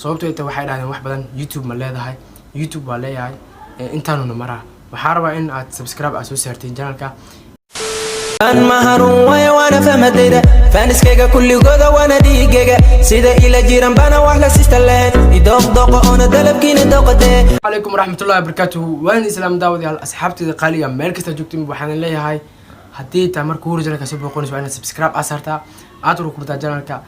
Sababtoo ay tahay, waxay dhahdeen wax badan, "YouTube ma leedahay?" YouTube waa leeyahay. Intaanuna maraa. Waxaa rabaa in aad subscribe aad soo saartiin channelka. Maharun waaya, waana fahmadayda. Fanskayga kulligooda waana dhiigayga, sida ila jiran bana wax la sista lahayn, idooqdooqa oona dalabkiina dooqadee. Calaykum waraxmatullahi wabarakaatuhu. Waan islaam daawadayaal, asxaabteyda qaaliga, meel kasta joogtiin. Waxaan leeyahay, haddii taa marka hore channelka soo booqonayso, waa inaad subscribe aad saartaa, aad rukumataa channelka.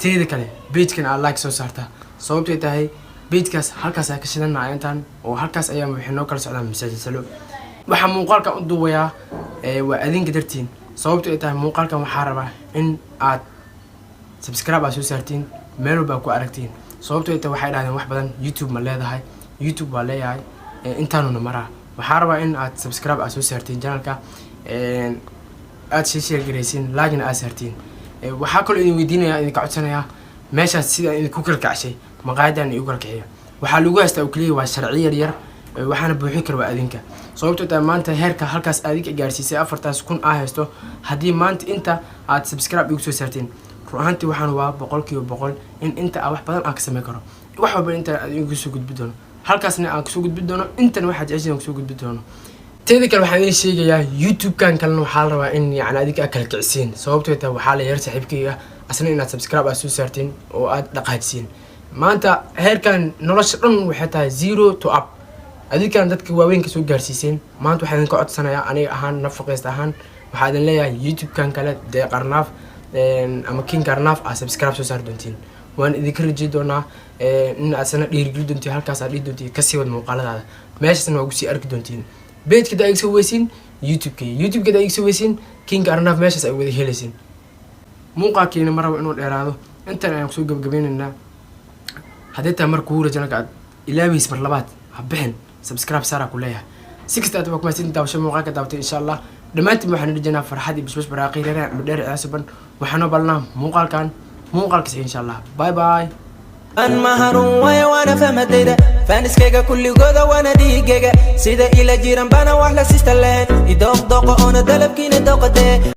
Teeda kale, pagekan aad like soo saartaa. Sababtay tahay, pagekaas halkaas ayaa ka shidanaya intaan oo halkaas ayaa waxay noo kala socdaan masaajisalo. Waxaa muuqaalkan u duubayaa waa adinka dartiin. Sababto ay tahay, muuqaalkan waxaa rabaa in aad subscribe aad soo saartiin, meel walba aad ku aragtiin. Sababto ay tahay, waxay dhahdeen wax badan, "YouTube ma leedahay?" YouTube waa leeyahay. Intaanuna maraa. Waxaa rabaa in aad subscribe aad soo saartiin channelka, aad sii share garaysiin, like-na aad saartiin. Waxaa kaloo idin weydiinaya, idinka codsanayaa, meeshaas sida idinku kala kacshay maqaayadan igu kala kiciya. Waxaa lagu haystaa oo keliya waa sharci yar yar, waxaana buuxin kara waa adinka. Sababtoo tahay, maanta heerka halkaas adinka gaarsiisay, 4000 aa haysto. Haddii maanta inta aad subscribe igu soo saartiin, run ahaantii waxaan waa 100% in inta aa wax badan aan ka sameyn karo, wax walba inta aad igu soo gudbi doono, halkaasna aan kusoo gudbi doono, intan waxaad jeceshiin aan kusoo gudbi doono. Teeda kale, waxaan idin sheegayaa, YouTube-kan kalena waxaa la rabaa in yani adinka aad kala kicisiin. Sababtoo tahay, waxaa la yar saaxiibkayga asna inaad subscribe aad soo saartiin oo aad dhaqaajisiin. Maanta heerkan nolosha dhan waxay tahay zero to up. Adinkan dadka waaweynka soo gaarsiiseen. Maanta waxaan idinka codsanayaa, aniga ahaan, nafaqeysta ahaan, waxaa idin leeyahay, YouTube-kan kale dee Qarnaaf ama King Qarnaaf aad subscribe soo saari doontiin. Waan idinka rajey doonaa in aad sana dhiirigeli doontiin, halkaas aad dhihi doontiin, kasii wad muuqaaladaada, meeshaasna waa kusii arki doontiin. Pageka da iga soo weysiin, YouTube-ka, YouTube-ka da iga soo weysiin, King Arnaaf, meeshaas ay wada helaysiin. Muuqaalkiina ma rabo inuu dheeraado, intan ayaan kusoo gabagabeynaynaa. Haddii tahay marka kugu channelka aad ilaabaysa, mar labaad ha bixin, subscribe saara ku leeyahay. Si kasta aad waa kumahadsantiin daawasho muuqaalka daawatay. Insha Allah dhammaantiin waxaan rajaynaa farxad iyo bashbash, baraaqi, reer madheer, ciyaasuban. Waxaanoo balnaa muuqaalkan muuqaalkas, insha Allah. Bye bye. An maharun waaya, waana fahmadayda. Fanskayga kulligooda waana dhiigayga, sida ila jiran bana wax la sista lahayn, idooqdooqa oona dalabkiina dooqadee.